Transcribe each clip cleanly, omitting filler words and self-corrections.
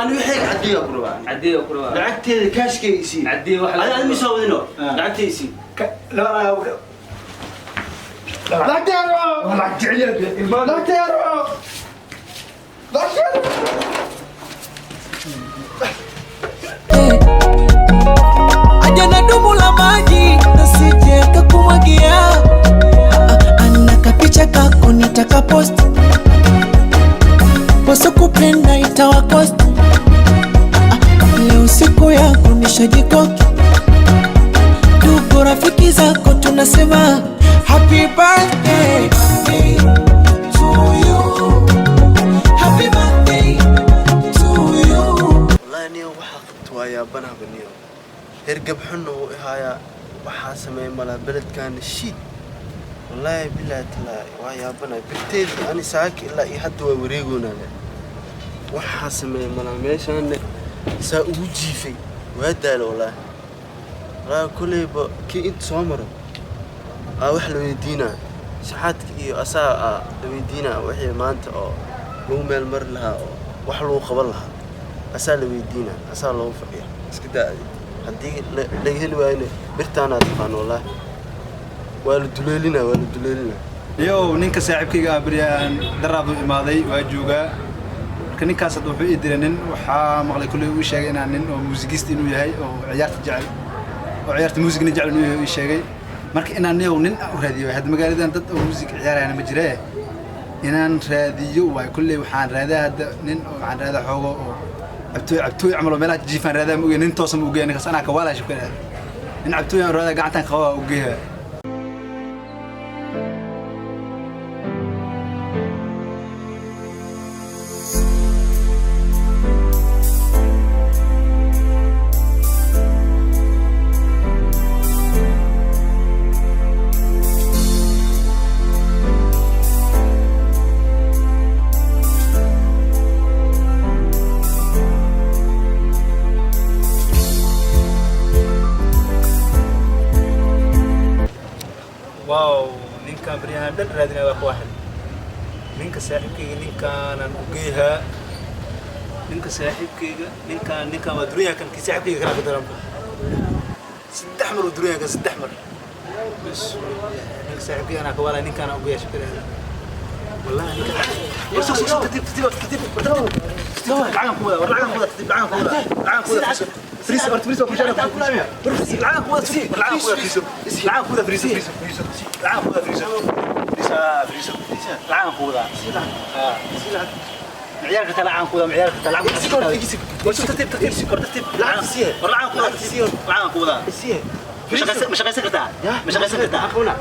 Ani waxay caddiga ku rabaa. Caddeeya ku rabaa. Lacagteeda kaashkay isii. Caddeeya wax Adi adi misoo wadino. Lacagteeda isii. Lacagteeda Waa lacag jecel yahay ilmaha. Lacagteeda lacagteeda. Aja na dumu la maji nasije kakumwagia. Ana kapicha kako nitakapost poso kupenda itawakost. Leo siku yako nishajikoki, tuko rafiki zako tunasema happy birthday to you, happy birthday to you. Wallahi niyo, waxaa qabto waa yaabanahaba niyo. Hergab xunna wuu ihaayaa, waxaa sameey malaa beledkaana shiid. Wallaahi bilaahi talaahi waa yaabanaya birteedii ani saaki ilaa iyo hadda waa wareegoonaa. Waxaa sameey malaa meeshaana saa ugu jiifay waa daalo wallaahi. Wallaahi kolleyba kii inta soo maro aa wax la weydiinaa, shaxaadka iyo asaa aa la weydiinaa wixii maanta oo lagu meel mari lahaa oo wax lagu qaban lahaa, asaa la weydiinaa, asaa loogu fadhiya. Iska daa adi, haddii laga heli waayona birtaanaa taqaan, wallaahi waa la duleelinaa, waa la duleelinaa. Yow, ninka saaxiibkayga ah beryaan daraadu imaaday, waa joogaa. Marka ninkaas hadda wuxuu ii diray nin waxaa maqlay kulley uu sheegay inaan nin oo muusigist inuu yahay oo ciyaarta jecel oo ciyaarta muusigna jecel inuu yahay uu ii sheegay. Marka inaan niyow nin u raadiyo hadda magaaladan dad oo muusig ciyaarayana ma jiree, inaan raadiyo waay. Kulley waxaan raadaa hadda nin oo waxaan raadaa xoogo oo cabtooy cabtooy camal oo meelaha jiifaan raadaa ma ogeyn, nin toosan ma ogeyn. Ninkaas anaa kawaalaa shukada, nin cabtooy aan raadaa gacantaan qabaa ogeeya. Wow, ninkaan baryahan dhan raadinaya waa kuwa xil ninka saaxiibkayga, ninkaanan ugeehaa ninka saaxiibkayga, ninkaan ninkaan waa duranyaha kan kii saaxiibkayga kalaa ka daranba. Saddex mar uu duranyaha kan, saddex mar. Bismillah, ninka saaxiibkayga anaa ka waalaya, ninkaana ugeeyaa shukaraada. Wallahi ninkaan war sug sug sug, tartiib tartiib tartiib tartiib, lacagan ku wada, war lacagan ku wada, tartiib, lacagan ku wada, lacagan ku wada, فريسة ورت فريسة وكل شيء العام خذ العام خذ فريسة العام خذ فريسة فريسة فريسة العام خذ فريسة فريسة فريسة العام خذ معيارك العام خذ معيارك العام ترتيب ترتيب ترتيب العام العام خذ العام خذ مش غير سكرتها مش غير سكرتها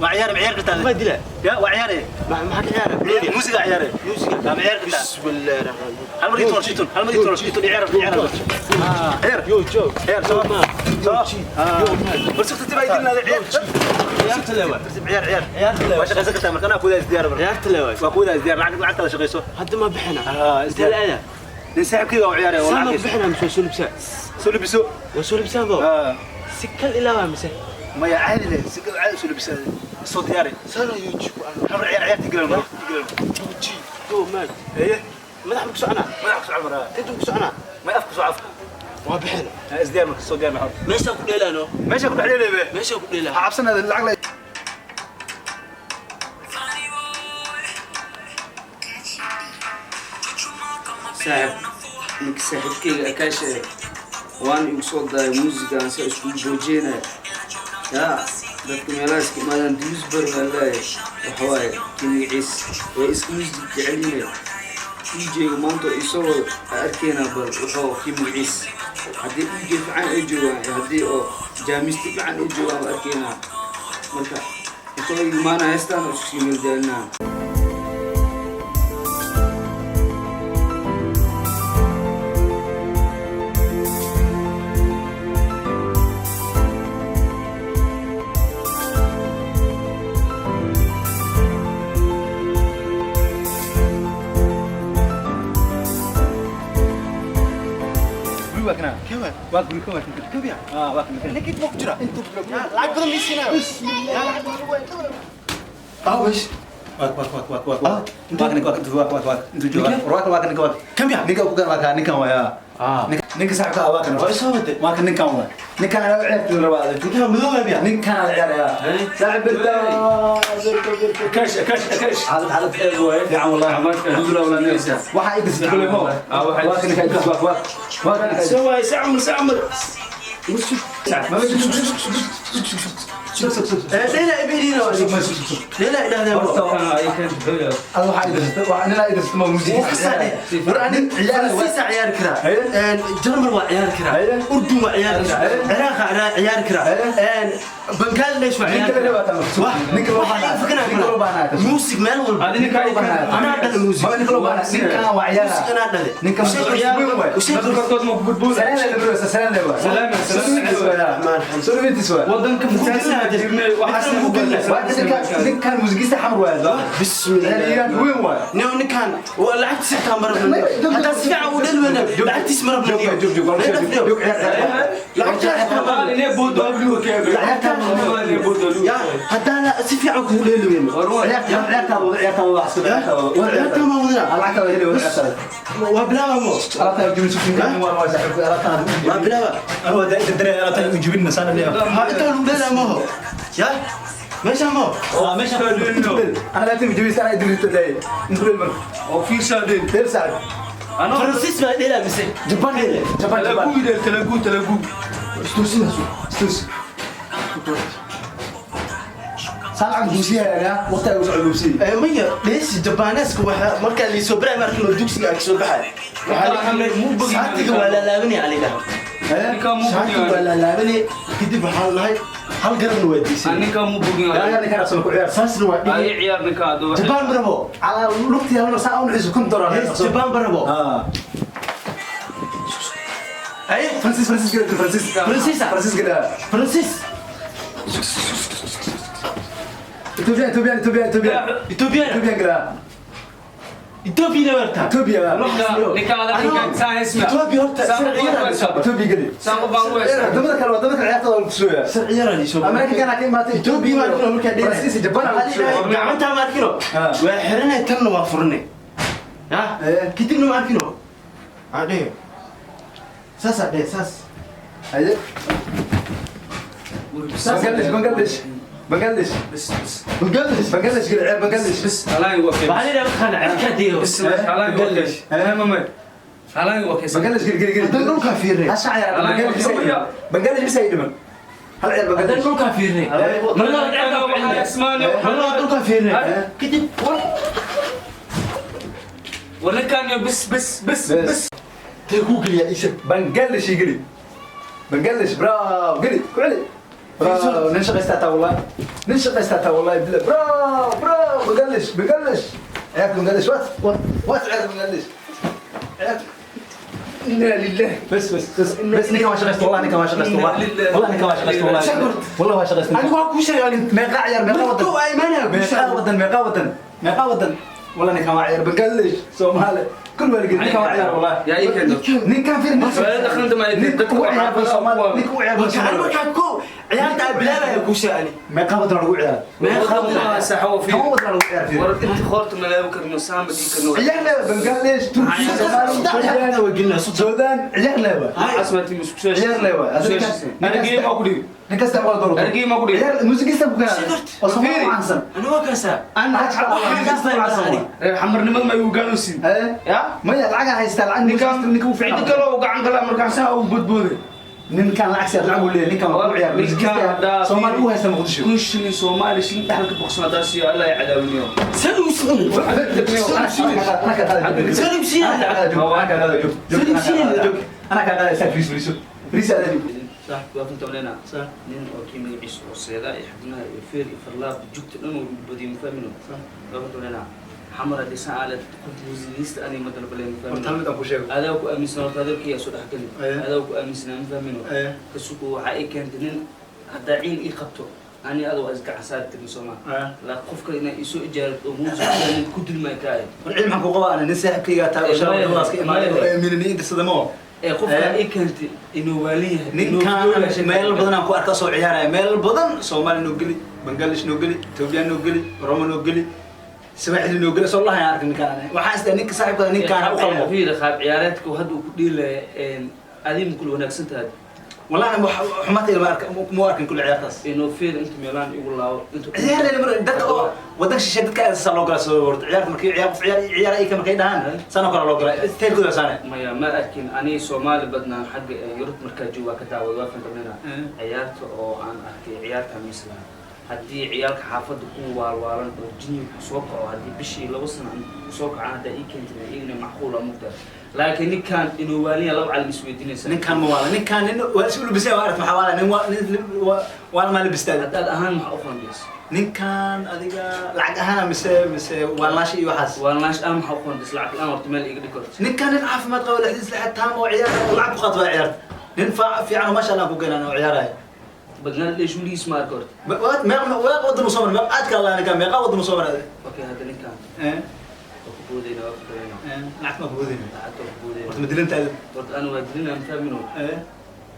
وعيار معيار كرتها ما ادري يا وعياري ما عياره. موسيقى عياري موسيقى. معيار كرتها. بسم الله الرحمن الرحيم. هل مريت تون هل مريت تون عيار عيار عيار يو جو عيار سوا سوا بس تبي يدلنا عيار. ciyaarta lewa. عيار عيار. Ciyaarta lewa. waa shaqaysan kartaa marka anaa kuwada isdiyaar marka. Ciyaarta lewa. Waa kuwada isdiyaar, lacag lacagtaada shaqayso. Hadda ma bixina. Intee la aadaa? Nin saaxiibkayga oo ciyaaraya oo Sama lacag bixina mise waa soo libsaa? Soo libiso. Waa soo libsaa bo si kal ilaa mise? Maya, caadi leh, si caadi soo libisa, soo diyaari. Sana yuji ku arko. Hal mar ciyaar ciyaarta galan marka galan. Yuji go maaj. Haye. Madax ma ku soconaa? Madax ku socon maraa. Inta ku soconaa? May, afku soo afku. Waa bixina. Isdiyaar marka, soo diyaar maxaa meeshaan ku dheelaano. Meesha ku dhex dheelay. Meeshaan ku dheelaa. Ha cabsanada lacag la. Saaxib, ninka saaxiibkayga akaasha waan igu soo daaya muusigaan saa iskugu boojeynaya yaa dadka meelaha iska imaadaan duusbar baa leeyahay. Waxa waaye kii magaciis way iska muusig jecelyihiin. DJ-ga maanta oo isoo wado aa arkaynaa, bal wuxuu kii magaciis haddii DJ fiican ay joogaan iyo haddii oo jaamisti fiican ay joogaan waa arkaynaa. Marka intoo imaana heestaan oo isku sii meeldaalinaa. Guri waa kana. Kewa. Waa guri kan, waa kan. Kewa. Ah, waa kan. Ninka inta ma ku jira? Inta ku jira. Lacag badan ma isiinayo. Awish. Waak waak waak waak waak waak ninka waak waak waak waak intuu jooga waak waak ninka waak Kam yaa? Ninka ku gaar waak ninkan waaya. Ninka saaxiibka ah waa kan. Waa isoo wade. Waa kan ninkan waa ninkan ana ciyaarta la rabaa. Ninkan madooba miya? Ninkan ala ciyaaraya saaxiib birta birta. Kash kash kash. Xaalad xaalad fiican wallahi. Alhamdulillah wala naysa. Waxa ay disay kulay mo. Ah, waxa ay waa kan ninka idris waak waak waa kan ninka. Soo sacmar sacmar. Ma Leila ibidina Leila idhahdeen. Horta Ay kan xoya. alla waxa ay disay waa nina ay disay ma music. War ani Faransiis ciyaari karaa. Jarmal waa ciyaari karaa. Urdun waa ciyaari karaa. Ciraaq waa ciyaari karaa. Bangladesh waa ciyaari Ninka la karaa. rabaa Wah, ninka loo baahnaa. Waxaa fikiraya Ninka loo baahnaa. Music meel walba. Adi ninka ay kan. Anaa dhalay music. Ma ninka loo baahnaa. Ninkan waa ciyaara. Music anaa dhalay. Ninka weyn waay. Dadka korkood ma ku budbuuda. Salaan la bro, salaan la waay. Salaan, salaan. Soo waay. Wadanka fasaadsan jirnay waxaas ku galnay. Waa ninka ninkan muusigiisa xamar waay. Bismillah. Ciyaaryahan weyn waay. Nio ninkan waa lacagtiisa xitaa ma rabno. Hataa si fiican u dheli weyna lacagtiisa ma rabno. Joog joog joog joog joog ciyaar. Lacagtiisa xitaa ma rabno. Inay buudo inay buudo. Ya haddaan si fiican kugu dheeli weyno. Ciyaarta ciyaarta ciyaarta wax soo ciyaarta. Ciyaarta ma wadina. Lacagta heli waa ciyaarta. Waa bilaaba mo. Alaabta jibin suuq ninkan waa waa saaxiibku alaabta. Waa bilaaba. Ana waa daa'id daray alaabta jibin saan leeyahay. Ha inta lagu dheelaa maho. Ya meesha maho. Waa meesha ana laabta jibin saan idin taday. Intu leeyahay marka. Oo fiirsadeen. Dheer saaxiib. Ana Faransiis baa dheelaa mise Japan dheelaa. Japan Japan. Talagu ideel talagu talagu. Istuusi istuusi. Saan cad buusiya yaa waqti ay u socdo buusiya. Maya dheesi Japaneeska waxa markaa liisoo baray markii loo dugsiga ay soo baxay. Saatiga waa laalaabanaya aliga. Ninka mu Saatiga waa laalaabanaya kadib waxaan lahay hal garabna waa diisay. Ninka mu bugin. Yaa ninka rasul ku ciyaar. Saasna waa Ay dhigi. ciyaar ninka ado. Japan bravo. Ala lugti hal mar saan u ciiso kun dolar. Japan bravo. Ah. Ay Francis Francis gada Francis. Francis. Francis gada. Faransiis. Ethiopia Ethiopia Ethiopia Ethiopia. Ethiopia. Ethiopia gada. Ethiopia warta. Ethiopia. Ninka ada ninka saan isma. Ethiopia horta sharciyada. Ethiopia gada. Saan u baan wees. Wadamada kale wadamada kale ciyaartooda lagu soo. Sharciyada liisoo. Amerika kana ka imaatay Ethiopia ma arkino markaa dheelay. Francis Japan lagu soo. Gacanta ma arkino. Waa xiranay tanna waa furnay. Ya kadibna ma arkino. Adhe. Saas adhe saas. Aye. Bangladesh Bangladesh Bangladesh Bas bas. Bangladesh Bangladesh gada ciyaar Bangladesh. Bas halaan waa keen. Waxaa la yidhaha markaan cirka diyo. Bas halaan waa keen. Ma ma. Halaan waa keen. Bangladesh gada gada gada. Haddaan dhulkaa fiirnay. Hasha ciyaar Bangladesh. Bangladesh bisa idman. Hal ciyaar Haddaan Bangladesh. dhulkaa fiirnay. Marna waa cirkaa ku celinay. Ismaani. Marna waa dhulkaa fiirnay. Kadib Warninkan yo bas bas bas bas. tee kuu geliyaa isha. Bangladesh geli. Bangladesh bravo geli ku celi. Bravo nin shaqaysta taa wallahi. Nin shaqaysta taa wallahi billah. Bravo bravo Bangladesh Bangladesh. Ciyaarta Bangladesh wat wat wat ciyaarta Bangladesh. Ciyaarta إنا لله بس بس بس بس ninkan waa shaqaysta wallahi ninkan waa shaqaysta wallahi wallahi ninkan waa shaqaysta wallahi wallahi waa shaqaysta. Anigu waa kuu sheegay anigu. Meeqa ciyaar meeqa wadan. Markuu ay imaanaya kuu meeqa sheegay. wadan meeqa wadan meeqa wadan والله ninkan waa ciyaar Bangladesh Soomaali كل والي ninkan waa ciyaar wallahi. Yaa ii keento. Ninkan fiir Su'aal akhrinta ma idin ninka dadka u ciyaar Soomaali ninka u ciyaar Marka anigu Soomaali. markaa koo ciyaarta aan bilaabaya kuu sheegay ani. Meeqa wadan lagu ciyaar. Meeqa wadan. Saxo fi. Toban wadan lagu ciyaar fiir. War inta qoorta ma laabi karno saama dhigi karno. Ciyaar leeba Bangladesh Turkiya Soomaali Saddex waa gelinaa soddon. Suudaan ciyaar leeba. Asmaati musku soo. Ciyaar leeba. Argay ma ku dhigi. Ninka kasta waa door. Argay ma ku dhigi. Ciyaar muusigiisa ku keenaa. Oo Soomaali caansan. Anigu waa kaasaa. Ana Waxaan Reer xamarnimada ma igu gaanusin. Eh Ya? maya lacag haysta lacag ninka u fiican. Cid kale oo gacan kale markaan saa u budbuuday. Ninkan lacag siya lacag uu leeyahay ninkan waa ku ciyaar Ninkan haddaa Soomaali u haysta Muqdisho. Kun shilin Soomaali shilin dhaxalka boqsan haddaa siiyo Allah ay cadaawiniyo. Saan u siin. أنا كان قاعد أسافر فريس فريس هذا Saaxiibku waa kunta malena. Nin oo kii magaciisa oo seeda iyo xubnaha iyo feer iyo farlaab jugta dhan uu badiyo ma fahmino. Waa kunta malena. Xamar haddii saan aalad qof muusigiista ani ma dalbalay ma fahmino. Adaa ku aaminsan horta adeerkii yaa soo dhex gelin. Adaa ku aaminsanaa ma fahmino. Kasuku waxaa ii keentay nin haddaa ciil ii qabto ani adoo waa isgacan saari karin Soomaa. Laa qof kale inaa iisoo ijaarato oo muusig nin ku dulmay ka ahayd. العلم حقوق أنا نسي حقيقة ترى شراب الله سك من اللي أنت صدموه Ee qofka ii keentay inuu waalin yahay. Ninkan meel badan aan ku arkaa soo ciyaaraya meel badan Soomaali noo geli Bangladesh noo geli Ethiopia noo geli Oromo noo geli. Sawaaxili noo gala soo lahayn arkin ninkaan aniga. Waxaan isdhahay ninka saaxiibkada ninkaan u qalmo. Fiir, qaab ciyaareedka hadda uu ku dhiilaya adiga ma kula wanaagsan tahay? Wallahi xumaanta ilma arka ma arkin kulli ciyaartaas. Inuu fiir inta meelaan igu laabo inta Ciyaar leena mar dadka oo wadanka shishe dadka aad saa loo gala soo horta ciyaarta markii ciyaar qof ciyaar ciyaar ay ka markay dhahaan sano kale loo gala teelkooda saane. Maya, ma arkin aniga Soomaali badnaan xagga Yurub markaa joogaa ka daawad waa fandamina ciyaarta oo aan arkay ciyaarta misla haddii ciyaalka xaafadda ku waalwaalan oo jinni ku soo kaco haddii bishii 2 sano aan ku soo kacaan haddaa ii keentay iyagana macquul ah mugtaa, laakiin ninkan inuu waaliya laba calim isweydiinaysa. Ninkaan ma waala, ninkaan nin waa isu lubisay waa aragt maxaa waala nin waa nin waa ma libistaa. Haddaad ahaan maxaa u qoondaysa? Ninkaan adiga lacag ahaan mise waalnaashi iyo waxaas? Waalnaash ah maxaa u qoondaysa? Lacag la-aan horta meel iga dhig horta. Ninkaan nin caafimaad qabo lixdiis lixaad taam oo ciyaar oo lacag ku qaato waa ciyaarta nin fiican oo maasha Allah ku keenaan oo ciyaaraya. Bangladesh weligiis ma arka horta. Meeq meeq wadan u soo maray, meeq aad kala laa ninkaan meeqa wadan u soo maray? Okay, hadda ninkan eh waa ku boodayna, waa ku darayna. Eh, lacag ma ku boodayna. Lacagta waa ku boodayna. Horta ma dilantaada? Horta ana waa dilina mafahmino. Eh.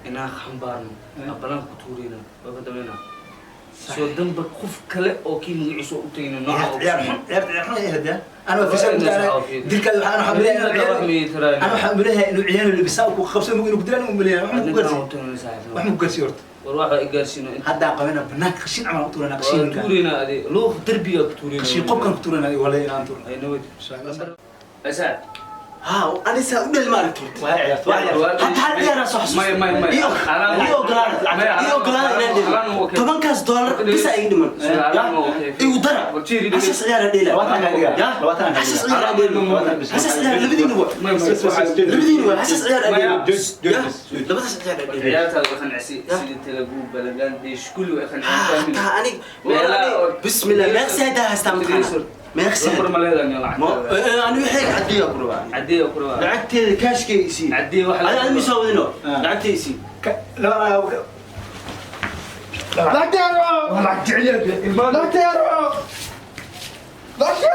Inaa xambaarno. Eh. Abalaan ku tuurayna waa ka dambayna soo danba qof kale oo kii magaciisa u tagayna nooca ciyaar ciyaar xun, ciyaar ciyaar xun ay ahayd ya. Ana waa fiisan dilkaada waxaan ana waxaan ana waxaan umaleeyahay inuu ciyaar libisaa ku qabsan inuu ku dilaan umaleeyahay wax ma ku gaarsiin, wax ma ku gaarsiin horta. War waxa i gaarsiino inta. Hadda qabana banaanka qashin camal u tuurana qashin waa ninkaan. Tuurayna adi luuq derbiga ku tuurayna. Qashin qobkan ku tuurana wala inaan tuurna. Ay nawad asaad. Haa, ani saa u dhel ma aragto horta. Waa ciyaarta, waa ciyaarta. Hatta hal ciyaar soo xasuusta. May, may, may. Ii ogolaada, ii ogolaada inaan dhelo $10-kaas bisa iga dhiman igu dara hasas ciyaar dheela. 20 kaa dhigaa. Ya. 20 kaa Hasas dhigaa. ciyaar dheela, hasas ciyaar labadiina wa, labadiina wa hasas ciyaar dheela. Ya, labadaas ciyaar dheela. Ciyaartaada way qancisi sidii Talagu Balagandish kulli way qancisi. Hataa anig bismillah meeqsi haddaa haystaa mataqaana meeqsi? Lambar ma leedahay lacagtaada? Ani waxay caddiya ku rabaa. Caddeeya ku rabaa. Lacagteeda kaashkeyga isii. Caddeeya wax adi adi misoo wadino lacagteeda isii. Laba Lacagta lacag jecel. Lacagta. Lacagta.